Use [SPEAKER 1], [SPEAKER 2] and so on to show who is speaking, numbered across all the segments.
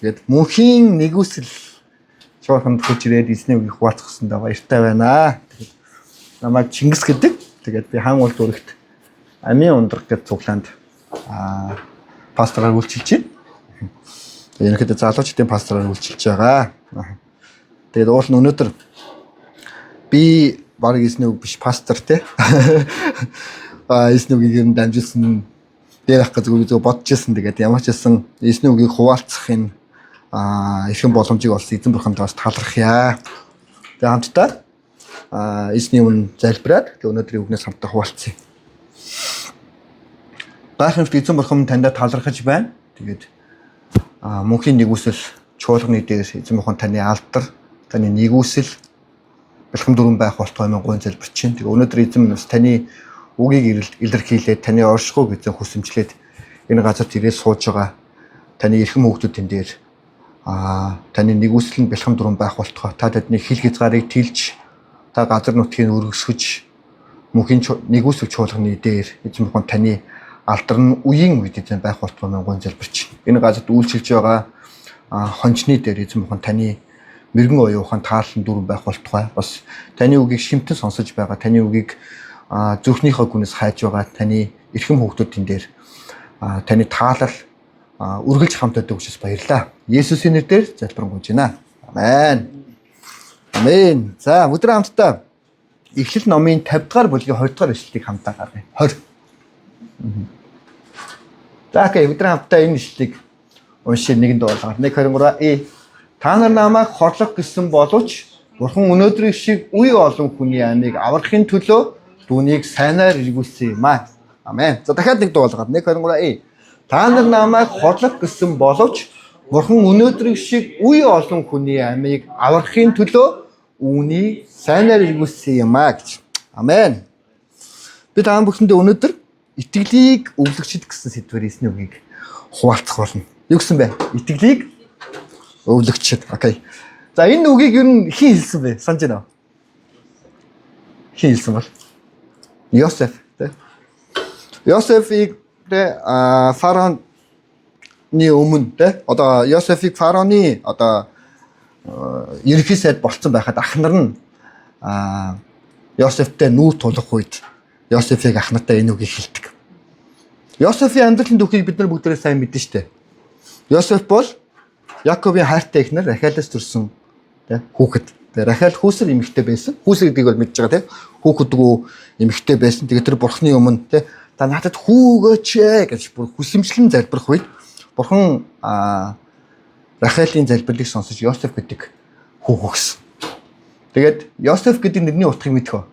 [SPEAKER 1] Тэгээд мөнхийн нэгүсэл чуулганд хурж ирээд эзний үгийг хуваалцах гэсэндээ баяртай байна. Тэгээд намайг Чингис гэдэг. Тэгээд би хаан уул дүүрэгт Амийн ундраг гэдэг цуглаанд пастораар үйлчилж байна. Тэгээд ерөнхийдөө залуучдын пастораар үйлчилж байгаа. Тэгээд уул нь өнөөдөр би бараг эзний үг биш пастор те. Эзний үгийг ер нь дамжуулсан дээр ах гэж зүгээр бодож ирсэн. Тэгээд ямар ч байсан эзний үгийг хуваалцах энэ эрхэм боломжийг олсон эзэн бурханд бас талархъя. Тэгээд хамтдаа эзний өмнө залбираад тэгээд өнөөдрийн үгнээс хамтдаа хуваалцъя. Гайхамшигт эзэн бурхан таньда талархаж байна. Тэгээд мөнхийн нэгүсэл чуулганы дээр эзэн бурхан таны алдар, таны нэгүсэл бэлхэм дүрэн байх болтугай мөн гуйн залбирч чинь. Тэгээ өнөөдөр эзэн минь бас таны үгийг илэрхийлээд таны оршихуйг эзэн хүсэмжлээд энэ газарт ирээд сууж байгаа таны эрхэм хүүхдүүдийн дээр таны нэгүсэл нь бэлхэм дүрэн байх болтугай. Та тэдний хил хязгаарыг тэлж та газар нутгийг өргөсгөж мөнхийн нэгүсэл чуулганы дээр эзэн бурхан таны алдар нь үеийн үед эзэн байх болтугай мөн гуйн залбирч. Энэ газарт үйлчилж байгаа хончны дээр эзэн бурхан таны мэрэгэн оюун ухаан таалан дүүрэн байх болтугай. Бас таны үгийг шимтэн сонсож байгаа, таны үгийг зүрхнийхөө гүнээс хайж байгаа таны эрхэм хүүхдүүдийн дээр таны таалал үргэлж хамт байдаг учраас баярлалаа. Есүсийн нэрээр залбирanгуйж байна. Амен. Амен. За, өдөр хамтдаа Эхлэл номын 50 дугаар бүлгийн 20 дугаар ишлэлийг хамтдаа гаргая. 20. За, окей, өдөр хамтдаа энэ ишлэлийг уншия нэгэн дуулгаар. 1 23 э. Та нар намайг хорлох гэсэн боловч Бурхан өнөөдрийн шиг үе олон хүний амийг аврахын төлөө түүнийг сайнаар эргүүлсэн юм аа. Амен. За, дахиад нэг дуулгаар. 1 23 э. Та нар намайг хорлох гэсэн боловч Бурхан өнөөдрийн шиг үе олон хүний амийг аврахын төлөө үүнийг сайнаар эргүүлсэн юм аа гэж. Амен. Би та бүхэндээ өнөөдөр итгэлийг өвлөгчд гэсэн сэдвээр эзний үгийг хуваалцах болно. Юу гэсэн бэ? Итгэлийг өвлөгчд. Окей. За, энэ үгийг ер нь хэн хэлсэн бэ? Санаж байна уу? Хэн хэлсэн бол? Йосеф тэ. Йосефийг тэ фараоны өмнө тэ одоо Йосефийг фараоны одоо ерөнхий сайд болцсон байхад ах нар нь Йосефтэй нүүр тулах үед Йосефийг ах нартай энэ үгийг хэлдэг. Йосефийн амьдралын түүхийг бид нар бүгдээрээ сайн мэднэ штэ. Йосеф бол Яковын хайртай эхнэр Рахелээс төрсэн тэ хүүхэд. Тэгээ Рахел хүүсэр эмэгтэй байсан. Хүүсэр гэдгийг бол мэдж байгаа тэ. Хүүхэдгүй эмэгтэй байсан. Тэгээ тэр бурхны өмнө тэ та надад хүү өгөөч ээ гэж бүр хүсэмжлэн залбирх үед бурхан Рахелийн залбирлыг сонсож Йосеф гэдэг хүү өгсөн. Тэгээд Йосеф гэдэг нэрний утгыг мэдэх үү?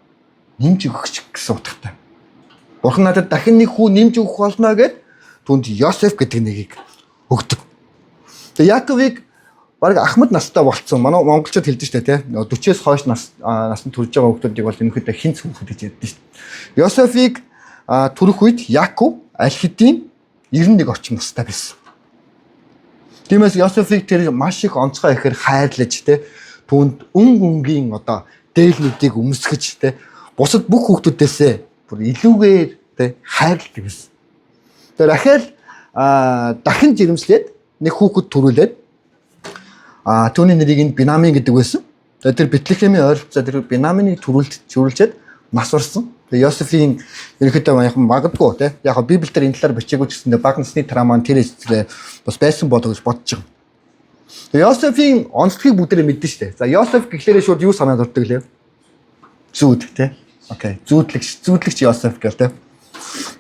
[SPEAKER 1] Нэмж өгөгч гэсэн утгатай. Бурхан надад дахин нэг хүү нэмж өгөх болно гэд түүнд Йосеф гэдэг нэгийг өгдөг. Тэгээ Яковыг бараг ахмад настай болцсон. Манай монголчууд хэлдэг шүү дээ, тий. 40-ээс хойш нас насанд төрж байгаа хүүхдүүдийг бол ерөнхийдөө хинц хүүхэд гэж ярьдаг шүү дээ. Йосефийг төрөх үед Яков аль хэдийн 91 орчим настай байсан. Тиймээс Йосефийг тэр маш их онцгой ихээр хайрлаж тий түүнд өнгө өнгийн одоо дээлнүүдийг өмсгөж тий бусад бүх хүүхдүүдээсээ бүр илүүгээр тий хайрладаг байсан. Тэгээ Рахел дахин жирэмслээд нэг хүүхэд төрүүлээд түүний нэрийг нь Бинамин гэдэг байсан. Тэгээ тэр Бэтлехемийн ойролцоо тэр Бинаминыг төрүүлчээд нас барсан. Тэгээ Йосефийн ерөнхийдөө яг магадгүй тий яг Библиэлд энэ талаар бичээгүй ч гэсэндээ бага насны травма тэр хэсгээ бас байсан болоо гэж бодож байгаа. Тэгээ Йосефийн онцлогийг бүгдээрээ мэднэ шүү дээ. За, Йосеф гэхлээрээ шууд юу санаанд ордог лээ? Зүүд тий. Окей. Зүүдлэгч Йосеф гэл тий.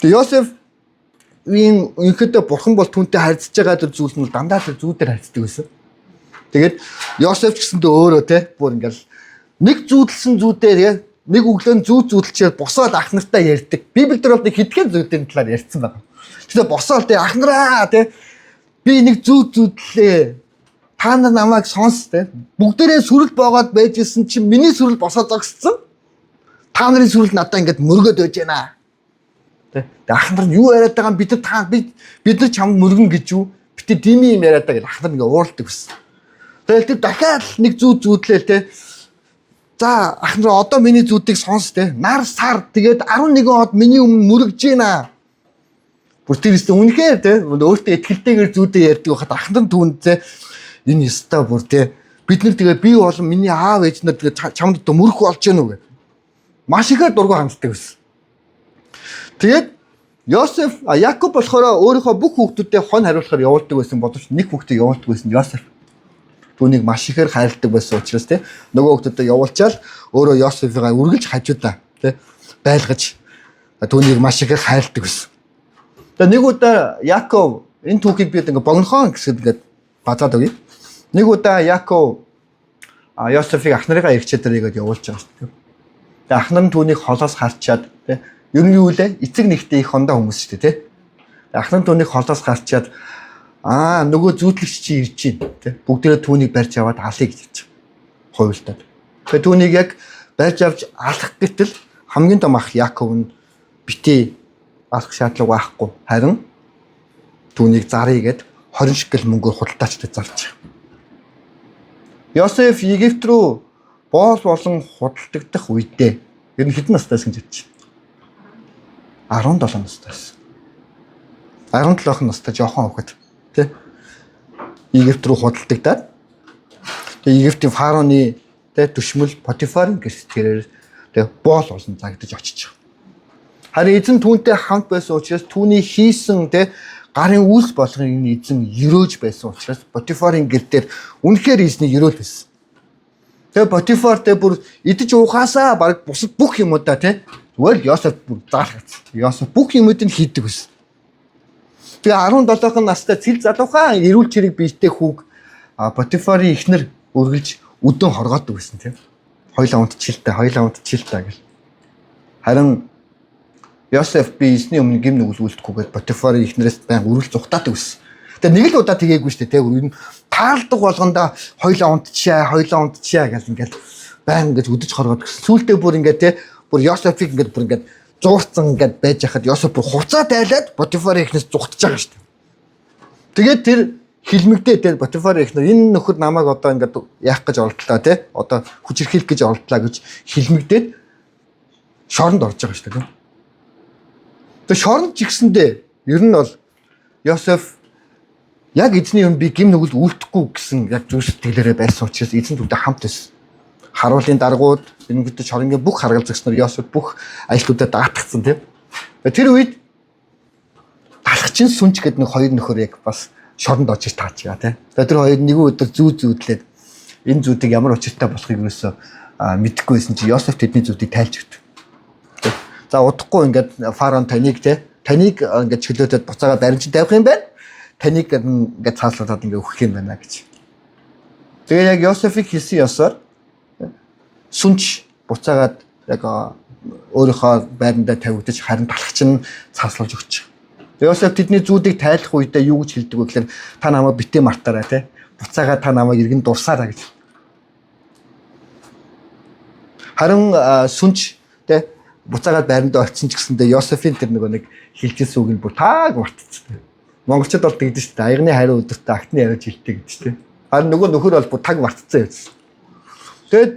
[SPEAKER 1] Тэгээ Йосефийн ерөнхийдөө бурхан бол түүнтэй харьцаж байгаа тэр зүйл нь бол дандаа тэр зүүдээр харьцдаг байсан. Тэгээд Йосеф ч гэсэндээ өөрөө тий бүр ингээл нэг зүүдэлсэн зүүдээр тий нэг өглөө зүүд зүүдэлчээр босоод ах нартай ярьдаг. Библиэлд бол нэг хэдхэн зүүдийн талаар ярьсан байна. Тэгэхээр босоод тий ах нараа тий би нэг зүүд зүүдлээ. Та нар намайг сонс тий. Бүгдээрээ сүрэл боогоод байж исэн чинь миний сүрэл босоод зогссон. Та нарын сүрэл надаа ингээд мөргөд байж байна. Тэ. Тэгээ ах нар нь юу яриад байгаа юм бид нар та бид нар чамд мөргөн гэж юу? Битээ дими юм яриад байгаа гэж ах нар ингээ ууралдаг байсан. Тэгэл тэр дахиад нэг зүүд зүүдлээ те. За, ах нар одоо миний зүүдийг сонс те. Нар сар тэгээд 11 од миний өмнө мөргөж байна. Бүр тэр өстө үнэхээр те өөртөө итгэлтэйгээр зүүдээ ярьдаг байхад ах нар түүнд те энэ ёстой бүр те бид нар тэгээ би болон миний аав ээж нар тэгээ чамд одоо мөрөх болж гэнэ үү гэх. Маш ихээр дургу ханддаг байсан. Тэгээд Йосеф Якоб болохоор өөрийнхөө бүх хүүхдүүдэд хон хариулахаар явуулдаг байсан боловч нэг хүүхдээ явуулдаг байсан Йосеф. Түүнийг маш ихээр хайрладаг байсан учраас те нөгөө хүүхдүүдэд явуулчаал өөрөө Йосефийг үргэлж хажуудаа те байлгаж түүнийг маш ихээр хайрладаг байсан. Тэгээ нэг удаа Яков энэ түүхийг би ингээ богинохон гэсэд ингээд базаад өгье. Нэг удаа Яков Йосефийг ах нарыгаа ирчээ дээр игээд явуулж байгаа шүү дээ. Тэгээ ах нар нь түүнийг холоос харчаад тэ ер нь юу лээ? Эцэг нэгтэй их хондоо хүмүүс шүү дээ тэ. Ах нар түүнийг холоос харчаад аа нөгөө зүүдлэгч чи ирж байна тэ. Бүгдээрээ түүнийг барьж аваад алъя гэж хэлж байгаа. Хувилдаад. Тэгээ түүнийг яг барьж авч алах гэтэл хамгийн том ах Яков нь битээ алах шаардлага байхгүй. Харин түүнийг зарыг гэд 20 шекел мөнгөөр худалдаачдад зарж байгаа. Йосеф Египт рүү боол болон худалдагдах үедээ ер нь хэдэн настай байсан гэж бодчих. 17 настай байсан. 17 настай жоохон хүүхэд тий. Египт рүү худалдагдаад тэгээ Египтийн фараоны тий төшмөл Потифарын гэрт тэрээр тий боол болсон загдаж очиж байгаа. Харин эзэн түүнтэй хамт байсан учраас түүний хийсэн тий гарын үйлс болгоныг нь эзэн өрөөж байсан учраас Потифарын гэр дээр үнэхээр эзний өрөөл байсан. Тэгээ Потифар тэ бүр идэж уухаасаа баг бусад бүх юмудаа тий зүгээр л Йосеф бүр заалгац. Йосеф бүх юмудыг хийдэг байсан. Тэгээ 17 настай цэл залуухан эрүүл чирэг биетэй хүүг Потифарын эхнэр үргэлж өдөн хоргоодог байсан тийм. Хоёлаа унтчихил та, хоёлаа унтчихил та гэл. Харин Йосеф би эзний өмнө гим нүгэл үйлдэхгүйгээд Потифарын эхнэрээс баян үргэлж зүхтаадаг байсан. Тэгээ нэг л удаа тэгээгүй шүү дээ тийм. Ер нь таалдаг болгондоо хоёлаа унтчихъя, хоёлаа унтчихъя гэл ингээл баян ингэж өдөж хоргоод гэсэн. Сүүлдээ бүр ингээд тийм бүр Йосефийг ингээд бүр ингээд зуурцсан ингээд байж хахад Йосеф бүр хувцаа тайлаад Потифарын эхнээс зүхтж байгаа шүү дээ. Тэгээд тэр хилмигдээ тэр Потифарын эхнэр энэ нөхөр намайг одоо ингээд яах гэж оролдлоо тий. Одоо хүчирхийлэх гэж оролдлоо гэж хилмигдээд шоронд орж байгаа шүү дээ. Тэгээ шоронд ч гэсэндээ ер нь бол Йосеф яг эзний өмнө би гим нүгэл үлдэхгүй гэсэн яг зүрх сэтгэлээрээ байсан учраас эзэн түүнтэй хамт байсан. Харуулын даргууд, ерөнхийдөө шоронгийн бүх харгалзагч нар Йосеф бүх ажлуудаа даатгцсан тийм. Тэр үед талхчин сүнч гэдэг нэг хоёр нөхөр яг бас шоронд очиж таач байгаа тийм. Тэгээ тэр хоёр нэгэн өдөр зүү зүүдлээд энэ зүүдийг ямар учиртай болохыг юусоо мэдэхгүй байсан чи Йосеф тэдний зүүдийг тайлж өгдөг. За удахгүй ингээд фараон таныг те таныг ингээд чөлөөтэд буцаагаа баримтанд тавих юм байна. Таныг ингээд цааслуулаад ингээд өгөх юм байна гэж. Тэгээ яг Йосефийг хэлсэн ёсоор сүнч буцаагаад яг өөрийнхөө байрандаа тавигдаж харин талхч нь цааслуулж өгч. Йосеф тэдний зүүдийг тайлах үедээ юу гэж хэлдэг вэ гэхээр та намайг битээ мартаарай те. Буцаагаа та намайг иргэн дурсаарай гэж. Харин сүнч те буцаагаад байрандаа очисон ч гэсэндээ Йосефийн тэр нөгөө нэг хэлжсэн үг нь бүр тааг мартчихсан. Монголчууд бол тэгдэж шүү дээ. Аягны хариу өдөртөө агтны яриа жилтэй гэдэг чинь. Харин нөгөө нөхөр бол бүр таг мартцсан байсан. Тэгээд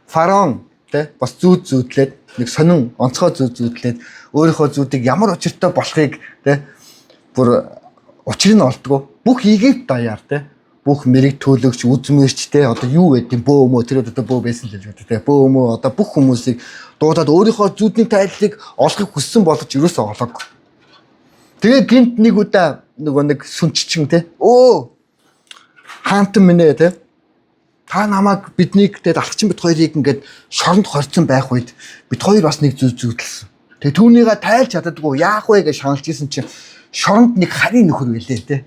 [SPEAKER 1] фараон те бас зүүд зүүдлээд нэг сонин онцгой зүүд зүүдлээд өөрийнхөө зүүдийг ямар учиртай болохыг те бүр учрыг нь олдгоо. Бүх Египт даяар те бүх мэрэг төлөгч, үзмэрч те одоо юу байд юм бөө мөө тэр одоо бөө байсан л гэж боддог те. Бөө мөө одоо бүх хүмүүсийг дуудаад өөрийнхөө зүүдний тайллыг олохыг хүссэн боловч ерөөсөө олоогүй. Тэгээ гинт нэг удаа нөгөө нэг сүнччин те өө хаантан минь ээ те та намайг биднийг те алхачин бит хоёрыг ингээд шоронд хорцсон байх үед бит хоёр бас нэг зүг зүгэлсэн. Тэгээ түүнийгээ тайлж чаддаггүй яах вэ гэж шаналж исэн чинь шоронд нэг харийн нөхөр байлээ те.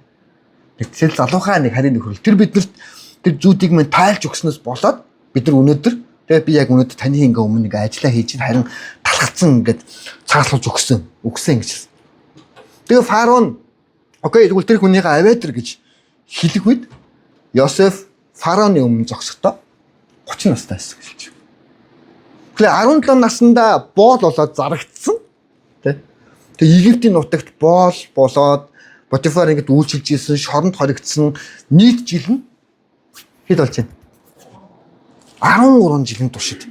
[SPEAKER 1] Нэг цэл залуухаа нэг харийн нөхөр. Тэр биднэрт тэр зүүдийг минь тайлж өгснөөс болоод бид нар өнөөдөр тэгээ би яг өнөөдөр таны ингээ өмнө ингээ ажиллаа хийж харин талхацсан ингээд цааслуулж өгсөн. Өгсөн гэж хэлсэн. Тэгээ фараон окей тэгвэл тэр хүнийгээ аваад ир гэж хэлэх үед Йосеф фараоны өмнө зогсохдоо 30 настай байсан гэж хэлж байна. Тэгэхээр 17 наснда боол болоод зарагдсан. Тэ. Тэгээ Египтийн нутагт боол болоод Потифар ингэж үйлчилж исэн, шоронд хоригдсон нийт жил нь хэд болж байна? 13 жилийн туршид.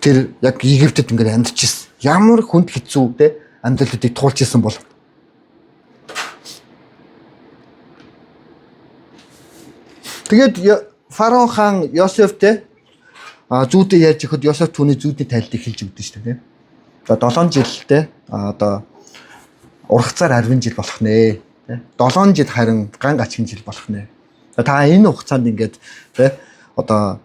[SPEAKER 1] Тэр яг Египтэд ингээд амьдарч ирсэн. Ямар хүнд хэцүү те амьдралуудыг туулж исэн бол. Тэгээд Фараон хаан Йосефтэй зүүдээ ярьж өгөхөд Йосеф түүний зүүдний тайллыг хэлж өгдөн шүү дээ. Одоо 7 жилтэй одоо ургацаар 10 жил болох нэ. 7 жил харин ган гачгийн жил болох нэ. Та энэ хугацаанд ингээд тэ одоо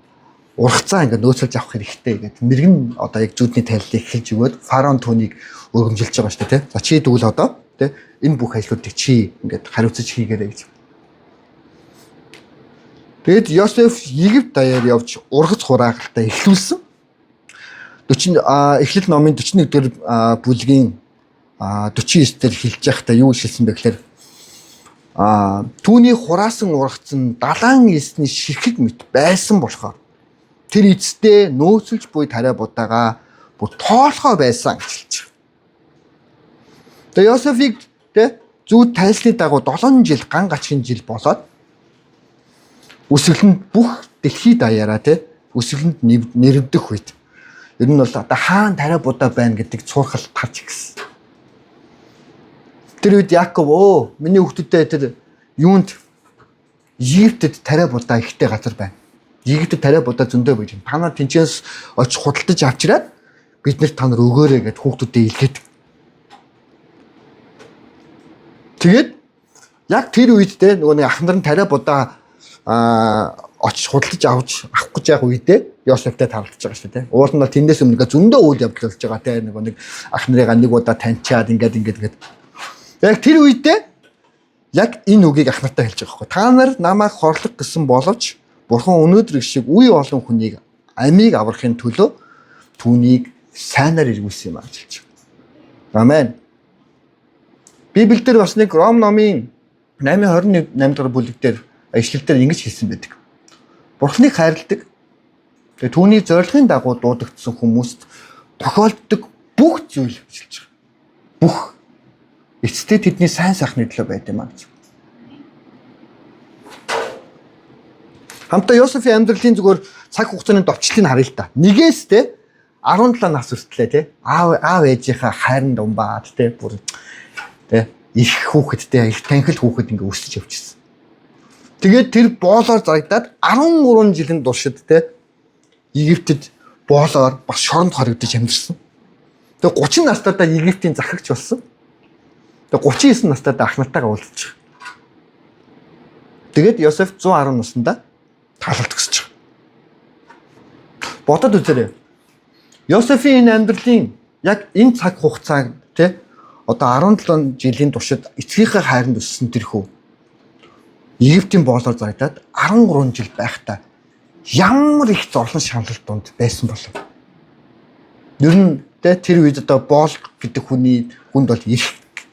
[SPEAKER 1] ургацаа ингээд нөөцлөж авах хэрэгтэй гэдэг мэрэгэн одоо яг зүүдний тайллыг хэлж өгөөд фараон түүнийг өргөмжилж байгаа шүү дээ, тэ. За чи тэгвэл одоо тэ энэ бүх ажлуудыг чи ингээд хариуцаж хийгээрэй гэж. Тэгэд Йосеф Египт даяар явж ургац хураагалтай эхлүүлсэн. 40 Эхлэл номын 41 дэх бүлгийн 49 дээр хэлж байхдаа юу хэлсэн бэ гэхээр түүний хураасан ургац нь далайн эсний ширхэг мэт байсан болохоор тэр эцдээ нөөцөлж буй тариа будаага бүр тоолхоо байсан гэж хэлж байгаа. Тэгээ Йосефийг тэ зүүд тайлсны дагуу 7 жил ган гачгийн жил болоод өсгөлөнд бүх дэлхийд даяараа тэ өсгөлөнд нэрвдэх үед ер нь бол одоо хаан тариа будаа байна гэдэг цуурхал тарж ирсэн. Тэр үед Яков миний хүүхдүүдээ тэр юунд Египтэд тариа будаа ихтэй газар байна. Египтэд тариа будаа зөндөө байж байна. Та нар тэнцээс очиж худалдаж авчираад бид нарт та нар өгөөрэй гэд хүүхдүүдээ илгээд. Тэгээд яг тэр үед те нөгөө нэг ах нар нь тариа будаа очиж худалдаж авах гэж яг үедээ Йосефтэй тааралдаж байгаа шүү дээ. Уул нь бол тэндээс өмнө ингээ зөндөө үйл явдал болж байгаа те нөгөө нэг ах нарыгаа нэг удаа таньчаад ингээд. Яг тэр үедээ яг энэ үгийг ах нартай хэлж байгаа байхгүй. Та нар намайг хорлох гэсэн боловч Бурхан өнөөдөр шиг үе олон хүнийг амийг аврахын төлөө түүнийг сайнаар эргүүлсэн юм а гэж хэлж байгаа. Амен. Библиэлд бас нэг Ром номын 8:28 дугаар бүлэг дээр ишлэл дээр ингэж хэлсэн байдаг. Бурханыг хайрладаг. Тэгээ түүний зорилгын дагуу дуудагдсан хүмүүст тохиолддог бүх зүйл гэж хэлж байгаа. Бүх эцэстээ тэдний сайн сайхны төлөө байд юм а гэж. Хамтаа Йосефийн амьдралын зүгээр цаг хугацааны товчлыг харъя л та. Нэгээс те 17 нас хүртлээ те аав ээжийнхаа хайранд умбаад те бүр те их хүүхэдтэй их танхил хүүхэд ингээ өсөж явчихсан. Тэгээд тэр боолоор зарагдаад 13 жилийн туршид те Египтэд боолоор бас шоронд хоригдож амьдарсан. Тэгээд 30 настайдаа Египтийн захирагч болсон. Тэгээд 39 настайдаа ах нартайгаа уулзчих. Тэгээд Йосеф 110 наснда таалалт өсөж байгаа. Бодод үзээрэй. Йосефийн энэ амьдралын яг энэ цаг хугацааг те одоо 17 жилийн туршид эцгийнхээ хайранд өссөн тэр хүү Египтийн боолоор зарагдаад 13 жил байхдаа ямар их зовлон шаналл дунд байсан болов. Ер нь те тэр үед одоо боол гэдэг хүний хүнд бол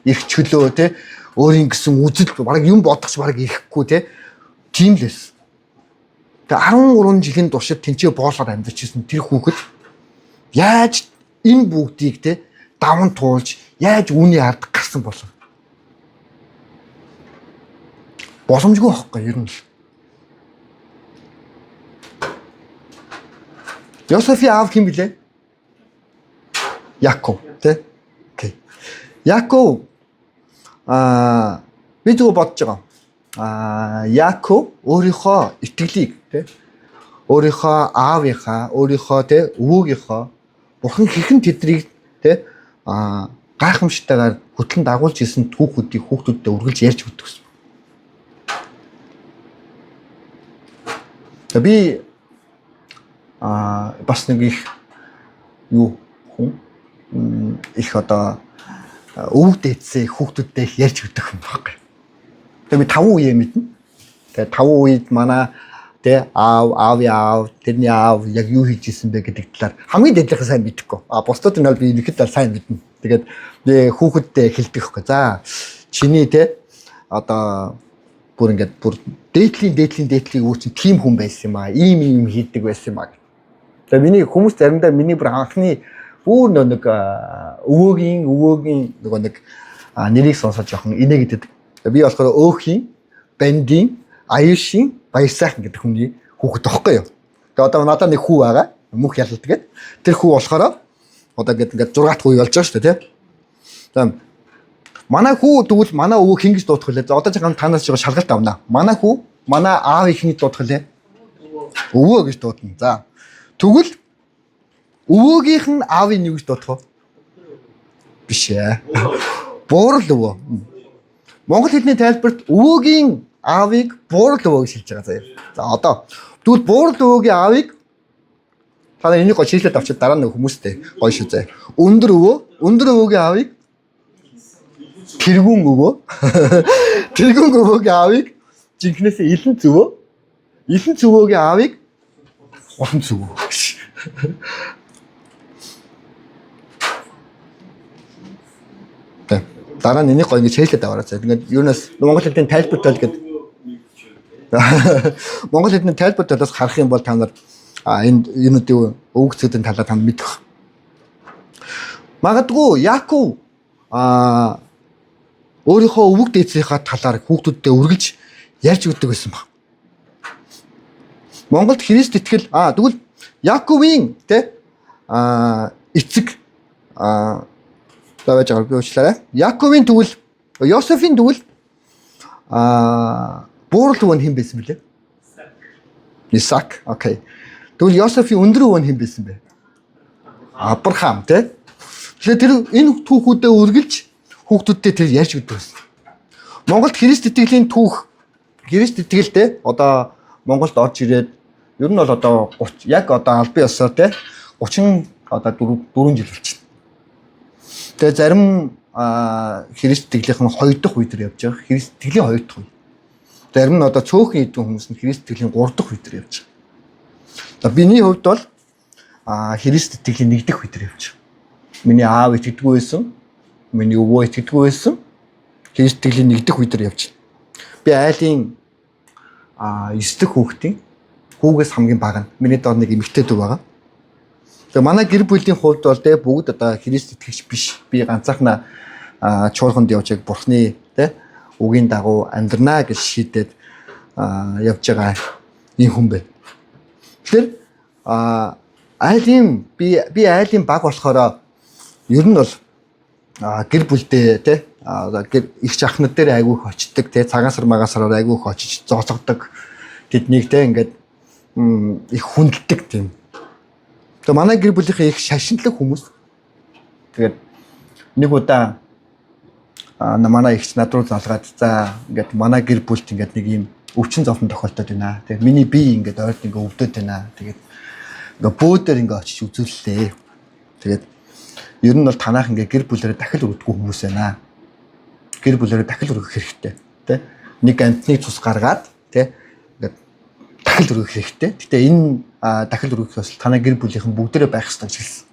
[SPEAKER 1] эрх чөлөө те өөрийн гэсэн үзэл бараг юм бодох ч бараг ирэхгүй те тийм л байсан. Тэгээ 13 жилийн туршид тэнцээ боолоор амьдарч ирсэн тэр хүүхэд яаж энэ бүгдийг те даван туулж яаж үүний ард гарсан болов? Боломжгүй байхгүй ер нь л. Йосефийн аав хэн билээ? Яков тий. Окей. Яков би зөв бодож байгаа. Яков өөрийнхөө итгэлийг тий өөрийнхөө аавынхаа, өөрийнхөө тий өвөөгийнхөө Бурхан хэрхэн тэднийг тий гайхамшигтайгаар хөтлөн дагуулж исэн түүхүүдийг хүүхдүүддээ үргэлж ярьж өгдөг гэсэн. Тэгээ би бас нэг их юу хүн их одоо өвөг дээдсээ хүүхдүүдтэй их ярьж өгдөг юм байхгүй. Тэгээ би 5 үе мэднэ. Тэгээ 5 үед манай тэ аав, аавын аав, тэрний аав яг юу хийж исэн бэ гэдэг талаар хамгийн дээдлийнхээ сайн мэдэхгүй. А бусдад нь бол би ерөнхийдөө сайн мэднэ. Тэгээд би хүүхэдтэй хэлдэг байхгүй. За чиний тэ одоо бүр ингээд бүр дээдлийн өвөө чинь тийм хүн байсан юм аа. Ийм ийм хийдэг байсан юм аа. Тэгээ миний хүмүүс заримдаа миний бүр анхны бүр нэг өвөөгийн нөгөө нэг нэрийг сонсоод жоохон инээгээд. Би болохоор өөхийн, бандын, аюушийн, баяр сайхан гэдэг хүний хүүхэд тоххой юу. Тэгээ одоо надад нэг хүү байгаа. Мөнх ялалт гээд. Тэр хүү болохоор Одоо ингээд 6 дахь үе болж байгаа шүү дээ, тий? За манай хүү тэгвэл манай өвөө хэн гэж дуудах вүлээ? За одоо жахан танаас жоо шалгалт авна. Манай хүү манай аавыг хэн гэж дуудах вүлээ? Өвөө гэж дуудана. За тэгвэл өвөөгийнх нь аавыг юу гэж дуудах вэ? Биш ээ. Буурал өвөө. Монгол хэлний тайлбарт өвөөгийн аавыг буурал өвөө гэж хэлж байгаа заяа. За одоо тэгвэл буурал өвөөгийн аавыг та нар энийг гоо шийдлээд авчид дараа нь хүмүүстэй гоё шүү заяа. Өндөр өвөө, өндөр өвөөгийн аавыг тэргүүн өвөө. Тэргүүн өвөөгийн аавыг жинхнээсээ илэн зүвөө. Илэн зүвөөгийн аавыг хуран зүвөө гэж. Тэ. Дараа нь энийг гоё ингэж хэлээд аваарай. За ингээд юунаас монгол хэлний тайлбар тал гэдэг Монгол хэлний тайлбар талаас харах юм бол та нар энэ юунуудын өвгцүүдийн талаар та мэдэх. Магадгүй Яаков өөрийнхөө өвөг дээдсийнхаа талаар хүүхдүүддээ үргэлж ярьж өгдөг байсан баг. Монголд Христ итгэл тэгвэл Яаковын тэ эцэг за байж байгаа би уучлаарай. Яаковын тэгвэл Йосефийн тэгвэл буурал өвөө нь хэн байсан бэлээ? Исаак. Окей. Тэгвэл Йосефийн өндөр өвөө нь хэн байсан бэ? Авраам тий. Тэгэхээр тэр энэ түүхүүдээ үргэлж хүүхдүүдтэй тэр ярьж өгдөг байсан. Монголд Христ итгэлийн түүх, Христ итгэлтэй одоо Монголд орж ирээд ер нь бол одоо 30 яг одоо албан ёсоор тий 30 одоо 4 жил болчихно. Тэгээ зарим Христ итгэлийнх нь 2 дахь үе дээр явж байгаа. Христ итгэлийн 2 дахь үе. Зарим нь одоо цөөхөн хэдэн хүмүүс нь Христ итгэлийн 3 дахь үе дээр явж байгаа. За биний хувьд бол Христ итгэлийн 1 дахь үе дээр явж байгаа. Миний аав итгэдэггүй байсан. Миний өвөө итгэдэггүй байсан. Христ итгэлийн 1 дахь үе дээр явж байна. Би айлын 9 дахь хүүхдийн хүүгээс хамгийн бага нь. Миний доор нэг эмэгтэй дүү байгаа. Тэгээ манай гэр бүлийн хувьд бол тэ бүгд одоо Христ итгэгч биш. Би ганцаархнаа чуулганд явж яг Бурхны тэ үгийн дагуу амьдрнаа гэж шийдээд явж байгаа ийм хүн байна. Тэгэхээр айлын би айлын баг болохоор ер нь бол гэр бүлдээ тэ гэр их ах нар дээр айгүй их очдог тэ цагаан сар магаан сараар айгүй их очиж зооцогдог тэднийг тэ ингээд их хүндэлдэг тийм. Тэгээ манай гэр бүлийнхээ их шашинлаг хүмүүс. Тэгээд нэг удаа манай ихч над руу залгаад за ингээд манай гэр бүлд ингээд нэг ийм өвчин зовлон тохиолдоод байна. Тэгээд миний бие ингээд ойрд ингээд өвдөд байна. Тэгээд ингээд бөөдөр ингээд очиж үзүүллээ. Тэгээд ер нь бол танах ингээд гэр бүлээрээ дахил өргөдгөө хүмүүс байна. Гэр бүлээрээ дахил өргөх хэрэгтэй. Тэ? Нэг амтны цус гаргаад тэ ингээд дахил өргөх хэрэгтэй. Гэтэ энэ дахил өргөх ёсол танай гэр бүлийнхэн бүгдээрээ байх ёстой гэж хэлсэн.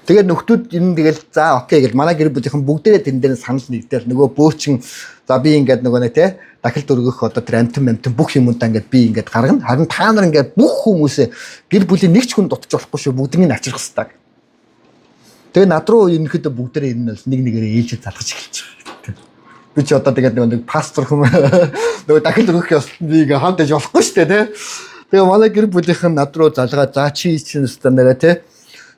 [SPEAKER 1] Тэгээд нөхдүүд энэ тэгэл за окей гэл манай гэр бүлийнхэн бүгдээрээ тэрэн дээр санал нэгдэл нөгөө бөөчин за би ингээд нөгөө нэг те дахил дөргөх одоо тэр амтан бүх юмудаа ингээд би ингээд гаргана. Харин та нар ингээд бүх хүмүүсээ гэр бүлийн нэг ч хүн дутж болохгүй шүү, бүгднийг авчрах хэрэгтэй. Тэгээ над руу ерөнхийдөө бүгдээрээ ер нь бол нэг нэгээрээ ээлжид залгаж эхэлж байгаа. Би ч одоо тэгээд нөгөө нэг пастор хүм нөгөө дахил өргөх ёсолтод би ингээд хамт ээж болохгүй шүү дээ те. Тэгээ манай гэр бүлийнхэн над руу залгаа за чи чинь өстө нэрэ те.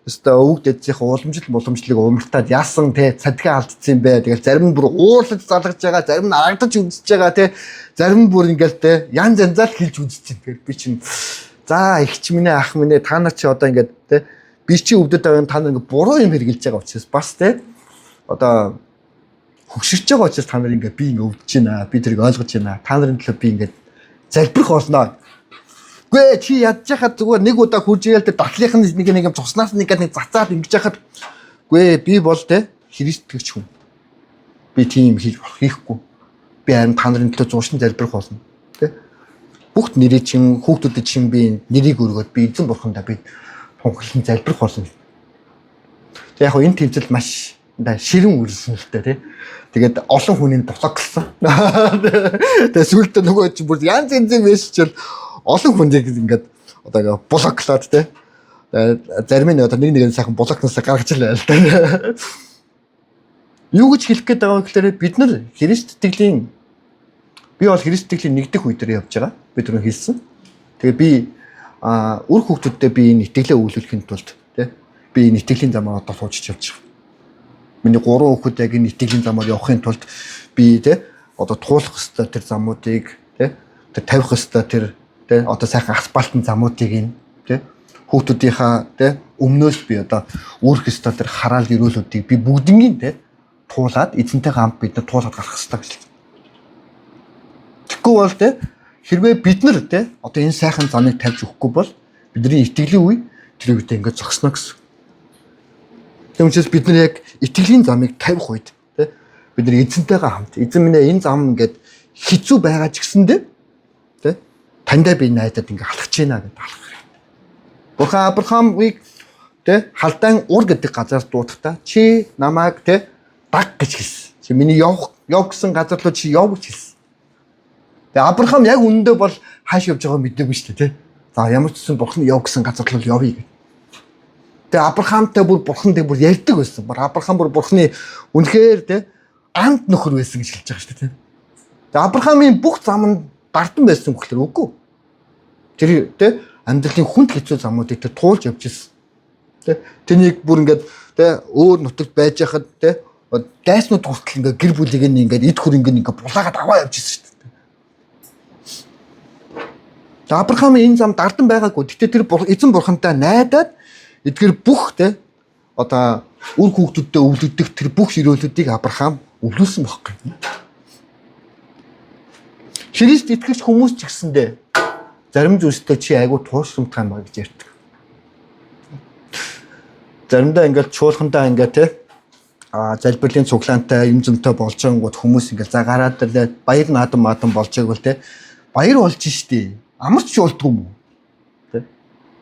[SPEAKER 1] Өстө өвөг дэдсийнх уламжлал боломжлыг умартаад яасан те цадгаа алдсан юм бэ. Тэгэл зарим нь бүр уурлаж залгаж байгаа, зарим нь аргадаж үзэж байгаа те. Зарим нь бүр ингээл те янз янзаар хэлж үзэж байна. Тэгэхээр би чинь за ихч минь ах минь та нар чи одоо ингээд те би чи өвдөд байгаа юм та нар ингээд буруу юм хэрглэж байгаа учраас бас те одоо хөгшөрч байгаа учраас та нар ингээд би ингээд өвдөж байна. Би тэрийг ойлгож байна. Та нарын төлөө би ингээд залбирх болно. Гүй чи ядж хахад зүгээр нэг удаа хурж ирээл тэр дахлынх нь нэг нэг юм цуснаас нэг нэг цацаад ингэж хахад гүй би бол те Христ итгэгч хүн. Би тийм хийж болох хийхгүй. Би харин та нарын төлөө зуршин залбирх болно. Тэ? Бүгд нэрийг чин хүүхдүүдэд чин би нэрийг өргөөд би эзэн бурхандаа би тунхаглан залбирх болно. Тэг яг хөө энэ тэмцэл маш ширэн үрсэн л дээ тий. Тэгээд олон хүний блоклсон. Тэгээд сүүлдээ нөгөө чи бүр янз янзын мессежээр олон хүнийг ингээд одоо ингээ блоклоод тий. Зарим нь одоо нэг нэг нь сайхан блокноос гаргаж л байл та. Юу гэж хэлэх гээд байгаа вэ гэхээр бид нар Христ итгэлийн би бол Христ итгэлийн нэгдэх үе дээр явж байгаа. Би түрүүн хэлсэн. Тэгээ би үр хүүхдүүддээ би энэ итгэлээ өгүүлэхийн тулд тий Би энэ итгэлийн замаар одоо сууж явж байгаа. Миний 3 хүүхэд яг энэ итгэлийн замаар явахын тулд би те одоо туулах ёстой тэр замуудыг те тэр тавих ёстой тэр те одоо сайхан асфальтын замуудыг энэ те хүүхдүүдийнхаа те өмнөөс би одоо үүрэх ёстой тэр хараал өрөөлүүдийг би бүгднийг те туулаад эзэнтэйгээ хамт бид нар туулаад гарах ёстой гэж хэлсэн. Тэгэхгүй бол те хэрвээ бид нар те одоо энэ сайхан замыг тавьж өгөхгүй бол бидний итгэлийн үе тэр үедээ ингээд зогсно гэсэн. Тийм учраас бид нар яг итгэлийн замыг тавих үед те бид нар эзэнтэйгээ хамт эзэн минь ээ энэ зам ингээд хэцүү байгаа ч гэсэндээ те таньдаа би найдаад ингээд алхаж байна гэдээ алхах хэрэгтэй. Бурхан Авраамыг те Халдаан Ур гэдэг газар дуудахдаа чи намайг те даг гэж хэлсэн. Чи миний явах яв гэсэн газар руу чи яв гэж хэлсэн. Тэгээ Авраам яг үнэндээ бол хааш явж байгааг мэдээгүй шүү дээ те. За ямар ч гэсэн бурхан яв гэсэн газар руу явъя гэх. Тэгээ Авраамтай бүр бурхан тэг бүр ярьдаг байсан. Бүр Авраам бүр бурханы үнэхээр те амт нөхөр байсан гэж хэлж байгаа шүү дээ те. Тэгээ Авраамийн бүх зам нь дардан байсан гэхлээр үгүй. Тэр те амьдралын хүнд хэцүү замуудыг тэр туулж явж ирсэн. Тэ тэнийг бүр ингээд тэ өөр нутагт байж хахад тэ дайснууд хүртэл ингээд гэр бүлийг нь ингээд эд хөрөнгө нь ингээд булаагаад аваа явж ирсэн шүү дээ. Тэгээ Авраам энэ зам дардан байгаагүй. Гэтэ тэр эзэн бурхантай найдаад эдгэр бүх тэ одоо үр хүүхдүүдтэй өвлөгдөх тэр бүх ширөөлүүдийг Авраам өвлүүлсэн байхгүй. Христ итгэгч хүмүүс ч гэсэндээ зарим зүйлстэй чи айгүй туушрамтай юм ба гэж ярьдаг. Заримдаа ингээл чуулгандаа ингээ те залбирлын цуглаантай юм зэмтэй болж байгангууд хүмүүс ингээл за гараад ирлээ баяр наадам маадам болж байг бол те баяр болж штий амарч болдгоо юм уу те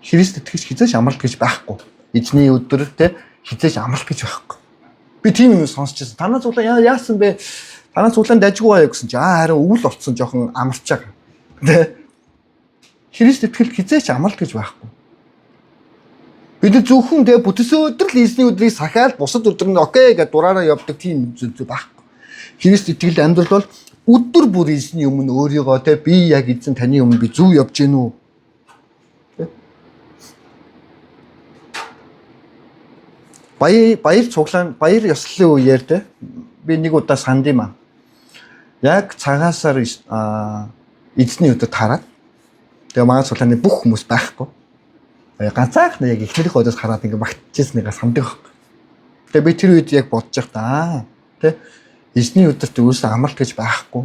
[SPEAKER 1] Христ итгэгч хизээш амралт гэж байхгүй. Эзний өдөр те хизээш амралт гэж байхгүй. Би тийм юм сонсч байсан. Танаа цуглаан яасан бэ? Танаа цуглаан дажгүй байя гэсэн чи харин өвөл болцсон жоохон амарч байгаа. Тэ Христ итгэл хизээч амралт гэж байхгүй. Бид нар зөвхөн тэ бүтсэн өдөр л эзний өдрийг сахиал бусад өдөр нь окей гэж дураараа явдаг тийм зүйл байхгүй. Христ итгэл амьдрал бол өдөр бүр эзний өмнө өөрийгөө тэ би яг эзэн таны өмнө би зөв явж гин үү? Баяр цуглаан баяр ёслолын үеэр тэ би нэг удаа санд юм аа. Яг цагаасаар эзний өдөр тараад тэгээ манай цуглааны бүх хүмүүс байхгүй. Ганцаарх нь яг эхнэрийн өдөөс хараад ингээ багтчихсныгаа санддаг байхгүй. Тэгээ би тэр үед яг бодож байхдаа тэ эзний өдөрт өөрөөсөө амралт гэж байхгүй.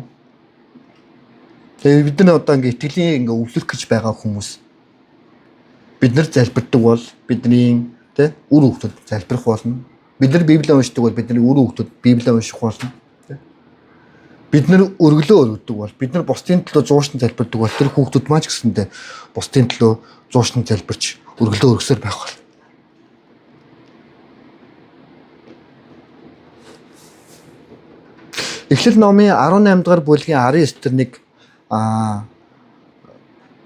[SPEAKER 1] Тэгээ бид нар одоо ингээ итгэлийн ингээ өвлөх гэж байгаа хүмүүс бид нар залбирдаг бол бидний тэ үр хүүхдүүд залбирах болно. Бид нар Библийг уншдаг бол бидний үр хүүхдүүд Библийг унших болно. Бид нар өргөлөө өргөдөг бол бид нар бусдын төлөө зуурсан залбирдаг бол тэр хүүхдүүд маань ч гэсэндээ бусдын төлөө зуурсан залбирч өргөлөө өргөсөр байх бол. Эхлэл номын 18 дугаар бүлгийн 19 дэр нэг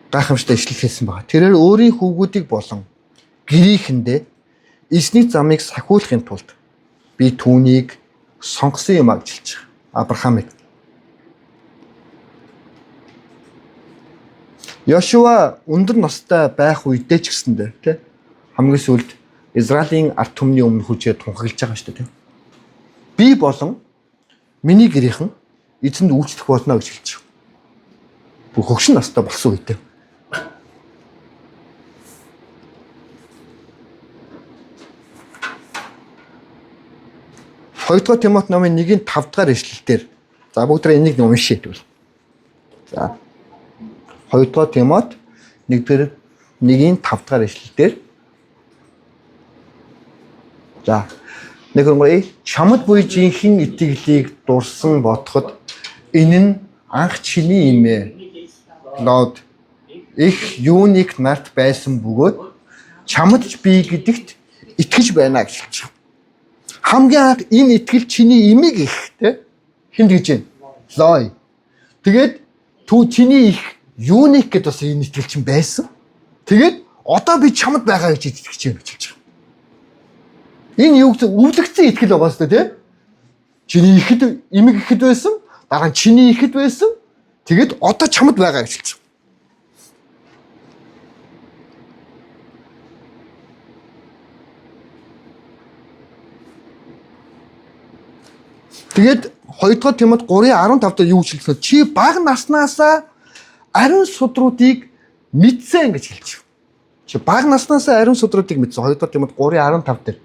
[SPEAKER 1] гайхамшигтай ишлэл хэлсэн байна. Тэрээр өөрийн хүүгүүдийг болон гэрийнхэндээ эзний замыг сахиулахын тулд би түүнийг сонгосон юм а гэж хэлж байгаа. Авраамыг. Йошуа өндөр настай байх үедээ ч гэсэндээ тий хамгийн сүүлд Израилийн ард түмний өмнө хүчээ тунхаглаж байгаа шүү дээ тий. Би болон миний гэрийнхэн эзэнд үйлчлэх болно гэж хэлж байгаа. Бүх хөгшин настай болсон үедээ. Хоёрдугаар Тимот номын 1-ийн 5 дугаар ишлэл дээр за бүгдээ энийг уншъя тэгвэл. За. Хоёрдугаар Тимот 1-ийн 5 дугаар ишлэл дээр за нэг хөрөнгө чамд буй жинхэнэ итгэлийг дурсан бодоход энэ нь анх чиний имээ Лод их юуник нарт байсан бөгөөд чамд ч би гэдэгт итгэж байна гэж хэлж байгаа. Хамгийн анх энэ итгэл чиний имийг их те хүнд гэж байна. Лой. Тэгээд түүн чиний их юуник гэд бас энэ итгэл чинь байсан. Тэгээд одоо би чамд байгаа гэж итгэж байна гэж хэлж байгаа. Энэ юу гэсэн өвлөгдсөн итгэл байгаа сте тий? Чиний ихэд эмэг ихэд байсан, дараа нь чиний ихэд байсан. Тэгээд одоо чамд байгаа гэж хэлж байгаа. Тэгээд 2 дугаар Тимот 3:15 дээр юу гэж хэлсэн? Чи бага наснаасаа ариун судруудыг мэдсэн гэж хэлж байна. Чи бага наснаасаа ариун судруудыг мэдсэн. 2 дугаар Тимот 3:15 дээр.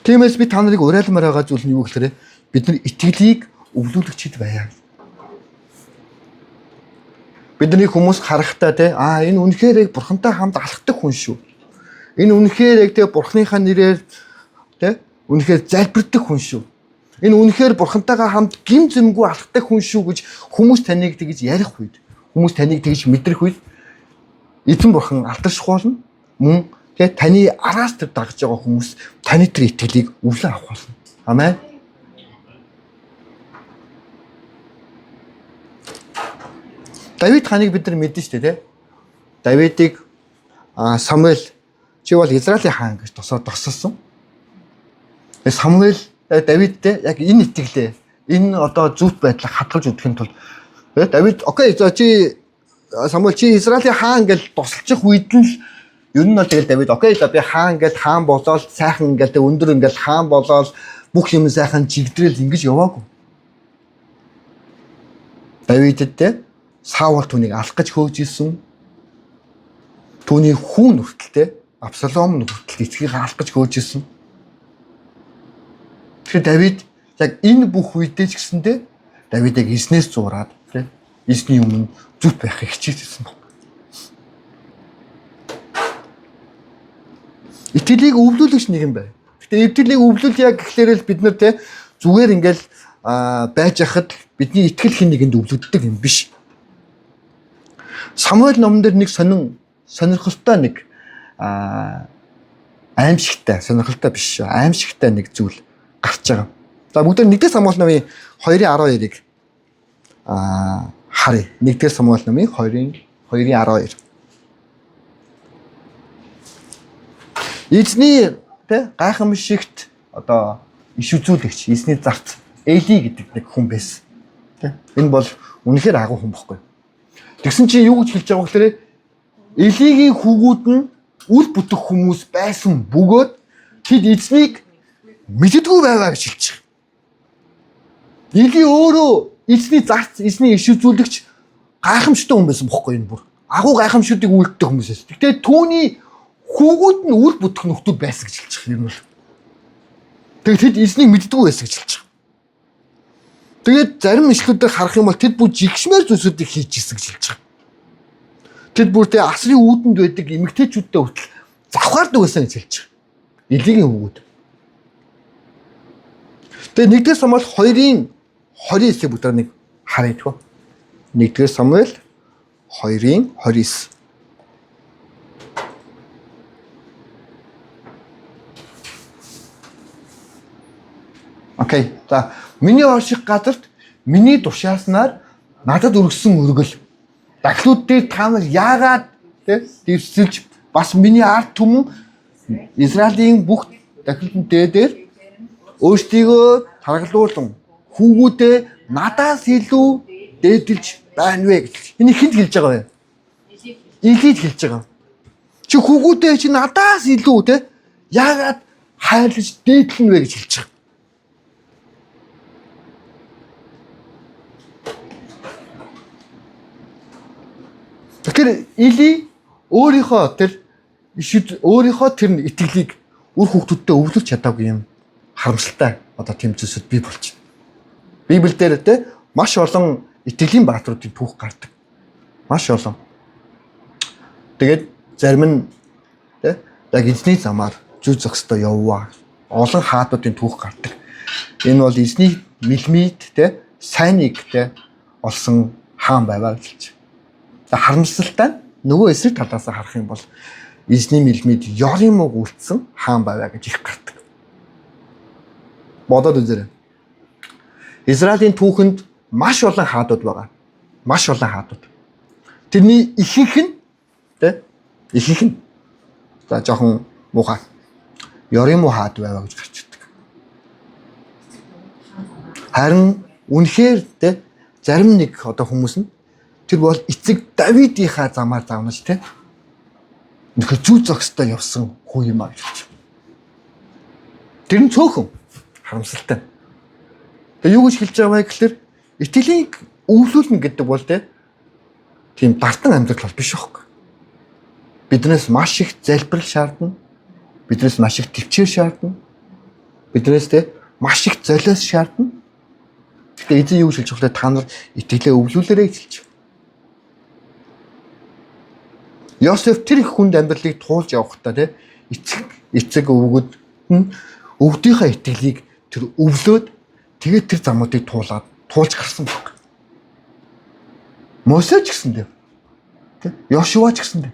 [SPEAKER 1] Тиймээс би та нарыг уриалмаар байгаа зүйл нь юу гэхээр бид нар итгэлийг өвлүүлэгчд байя. Бидний хүмүүс харахтаа те энэ үнэхээр яг бурхантай хамт алхдаг хүн шүү. Энэ үнэхээр яг те бурхныхаа нэрээр те үнэхээр залбирдаг хүн шүү. Энэ үнэхээр бурхантайгаа хамт гим зэмгүй алхдаг хүн шүү гэж хүмүүс таныг тэгж ярих үед, хүмүүс таныг тэгж мэдрэх үед эзэн бурхан алдарших болно. Мөн те таны араас тэр дагж байгаа хүмүүс таны тэр итгэлийг өвлөн авах болно. Амен. Давид ханыг бид нар мэднэ шүү дээ, тэ? Давидыг Самуэль чи бол Израилийн хаан гэж тосолсон. Самуэль Давидтэй яг энэ итгэлээ, энэ одоо зүвт байдлыг хадгалж өгөхийн тулд Давид окей за чи Самуэль чи Израилийн хаан гэж тосолчих үед нь л ер нь бол тэгэл Давид окей за би хаан гэж хаан болоод сайхан ингээл тэ өндөр ингээл хаан болоод бүх юм сайхан чигдрэл ингэж яваагүй. Давидэд тэ Саул түүнийг алах гэж хөөж исэн. Түүний хүүн хүртэл тэ Абсалом хүртэл эцгийг алах гэж хөөж исэн. Тэгэхээр Давид яг энэ бүх үедээ ч гэсэндээ Давид яг эзнээс зураад тэ эзний өмнө зүт байхыг хичээжсэн баг. Итгэлийг өвлүүлэгч нэг юм байна. Гэтэ итгэлийг өвлүүлье гэхлээр л бид нар тэ зүгээр ингээл байж хахад бидний итгэл хин нэгэнд өвлөгддөг юм биш. Самуэль номон дээр нэг сонирхолтой нэг аимшигтай, сонирхолтой биш шүү. Аимшигтай нэг зүйл гарч байгаа. За бүгд 1-р Самуэль номын 2:12-ыг харъя. 1-р Самуэль номын 2:12. Эзний тэ гайхамшигт одоо иш үзүүлэгч, эзний зарц Эли гэдэг нэг хүн байсан. Тэ? Энэ бол үнэхээр агуу хүн бохгүй. Тэгсэн чинь юу гэж хэлж байгаа вэ гэхээр Элигийн хүүгүүд нь үл бүтэх хүмүүс байсан бөгөөд тэд эзнийг мэддэггүй байгаа гэж хэлж байгаа. Эли өөрөө эзний зарц, эзний иш үзүүлэгч гайхамшигтай хүн байсан бохгүй энэ бүр. Агуу гайхамшигтыг үйлддэг хүмүүс байсан. Гэхдээ түүний хүүгүүд нь үл бүтэх нөхдүүд байсан гэж хэлж байгаа юм бол. Тэгээд тэд эзнийг мэддэггүй байсан гэж хэлж байгаа. Тэгээд зарим ишлүүдээр харах юм бол тэд бүр жигшмээр зүйлсүүдийг хийж исэн гэж хэлж байгаа. Тэд бүр тэ асрын үүдэнд байдаг эмэгтэйчүүдтэй хүртэл завхаардаг байсан гэж хэлж байгаа. Элигийн хүүгүүд. Тэгээд 1-р Самуэль 2-ын 29-ийг бүгд нэг харъя тгөө. 1-р Самуэль 2-ын 29. Окей. За миний орших газарт миний тушааснаар надад өргөсөн өргөл. Дахлууд дээр та нар яагаад тэ дэвсэлж бас миний ард түмэн Израилийн бүх дахилтын дээдээр өөрсдийгөө таргалуулан хүүгүүдээ надаас илүү дээдэлж байна вэ гэж. Энийг хүнд хэлж байгаа вэ? Илид хэлж байгаа. Чи хүүгүүдээ чи надаас илүү те яагаад хайрлаж дээдлэн вэ гэж хэлж байгаа. Тэгэхээр Или өөрийнхөө тэр өөрийнхөө тэр итгэлийг үр хүүхдүүдтэй өвлөж чадаагүй юм харамсалтай одоо тийм зүйлсүүд бий болчихно. Библиэлд те маш олон итгэлийн баатруудын түүх гардаг. Маш олон. Тэгээд зарим нь те яг эзний замаар зүй зохистой явваа. Олон хаадуудын түүх гардаг. Энэ бол эзний мэлмид те сайныг те олсон хаан байваа гэж хэлж. Харамсалтай нь нөгөө эсрэг талаас харах юм бол эзний мэлмид ёрын мууг үлдсэн хаан байваа гэж их гардаг. Бодоод үзээрэй. Израилийн түүхэнд маш олон хаадууд байгаа. Маш олон хаадууд. Тэрний ихэнх нь тэ ихэнх нь за жоохон муухай ёрын муу хаад байваа гэж гарч ирдэг. Харин үнэхээр тэ зарим нэг одоо хүмүүс нь тэр бол эцэг Давидынхаа замаар завнаж тэ үнэхээр зүй зохистой явсан хүн юм а гэж хэлж. Тэр нь цөөхөн харамсалтай. Тэгээ юу гэж хэлж байгаа вэ гэхэлэр итгэлийг өвлүүлнэ гэдэг бол тийм дартан амьдрал бол биш байхгүй. Биднээс маш их залбирал шаардна. Биднээс маш их төвчээр шаардна. Биднээс маш их золиос шаардна. Гэхдээ эзэн юу гэж хэлж байгаа вэ? Та нар итгэлээ өвлүүлээрэй гэж хэлж байгаа. Йосеф тэр их хүнд амьдралыг туулж явахдаа эцэг өвгөд нь өвдийнхээ итгэлийг тэр өвлөөд тэгээд тэр замуудыг туулж гарсан баг. Мосе ч гэсэн дээ. Йошуа ч гэсэн дээ.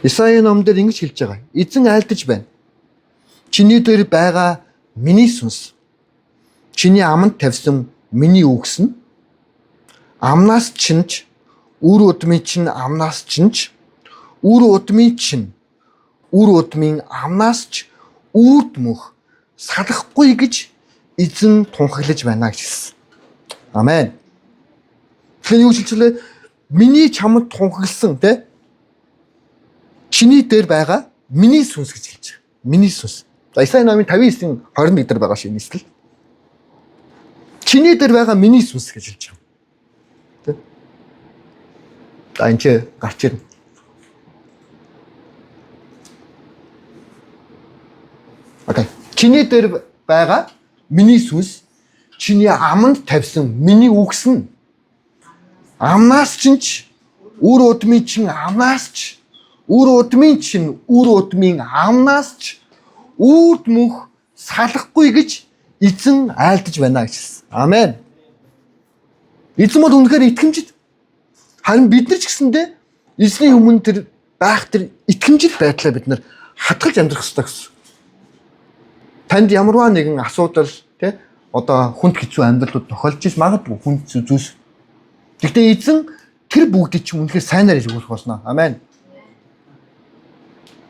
[SPEAKER 1] Исаийн номдэр ингэж хэлж байгаа. Эзэн айлдаж байна. Чиний дээр байгаа миний сүнс. Чиний аманд тавьсан миний үгс нь амнаас чинж үр удмын чинь амнаас чинж үр удмын чинь үр удмын амнаас ч үрд мөх салахгүй гэж эзэн тунхаглаж байна гэж хэлсэн. Амен. Тэгэхээр юу хэлж вэ? Миний чамд тунхагласан тэ чиний дээр байгаа миний сүнс гэж хэлж байгаа. Миний сүнс. За Исаи номын 59-21 дээр байгаа шин эсэл. Чиний дээр байгаа миний сүнс гэж хэлж байгаа. Тэ? За энэ ч гарч ирнэ. Окей. Чиний дээр байгаа миний сүнс чиний аманд тавьсан миний үгс нь амнаас чинь ч үр удмын чинь амнаас ч үр удмын чинь үр удмын амнаас ч үрд мөнх салахгүй гэж эзэн айлдаж байна гэж хэлсэн. Амен. Эзэн бол үнэхээр итгэмжит. Харин бид нар ч гэсэндээ эзний өмнө тэр байх тэр итгэмжит байдлаа бид нар хадгалж амьдрах ёстой гэсэн. Танд ямарваа нэгэн асуудал тий одоо хүнд хэцүү амьдралууд тохиолж иш магадгүй хүнд зүйлс. Гэхдээ эзэн тэр бүгдийг чинь үнэхээр сайнаар эргүүлэх болно. Амен.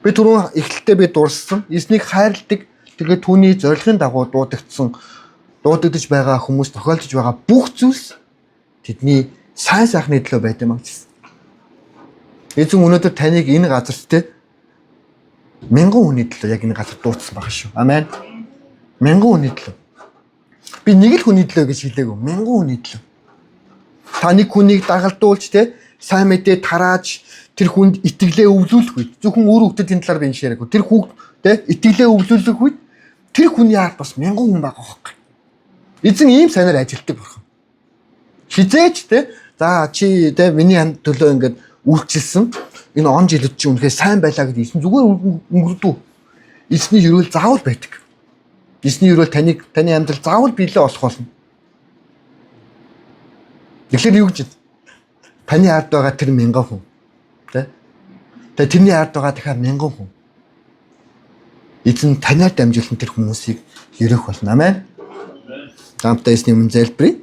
[SPEAKER 1] Би түрүүн эхлэлдээ би дурссан. Эзнийг хайрладаг. Тэгээд түүний зорилгын дагуу дуудагдаж байгаа хүмүүс тохиолдож байгаа бүх зүйлс тэдний сайн сайхны төлөө байд юм а гэсэн. Эзэн өнөөдөр таныг энэ газарт те мянган хүний төлөө яг энэ газар дуудсан байгаа шүү. Амен. Мянган хүний төлөө. Би нэг л хүний төлөө гэж хэлээгүй. Мянган хүний төлөө. Та нэг хүнийг дагалдуулж те сайн мэдээ тарааж тэр хүнд итгэлээ өвлүүлэх үед зөвхөн үр хөвгтийн талаар би энэ яриаггүй. Тэр хүүхд те итгэлээ өвлүүлэх үед тэр хүний ард бас мянган хүн байгаа хөөхгүй. Эзэн ийм сайнаар ажилтдаг бурхан. Хизээч те за чи те миний төлөө ингээд үйлчилсэн энэ он жилүүд чи үнэхээр сайн байлаа гэдэг эзэн зүгээр өнгөрдүү. Эзний ерөөл заавал байдаг. Эзний ерөөл таныг таны амьдрал заавал биелээ олох болно. Тэгэхээр юу гэж таны ард байгаа тэр мянган хүн тэ? Тэгээ тэрний ард байгаа дахиад мянган хүн. Эзэн танаар дамжуулан тэр хүмүүсийг ерөөх болно. Амен. Хамтдаа эзний өмнө залбирая.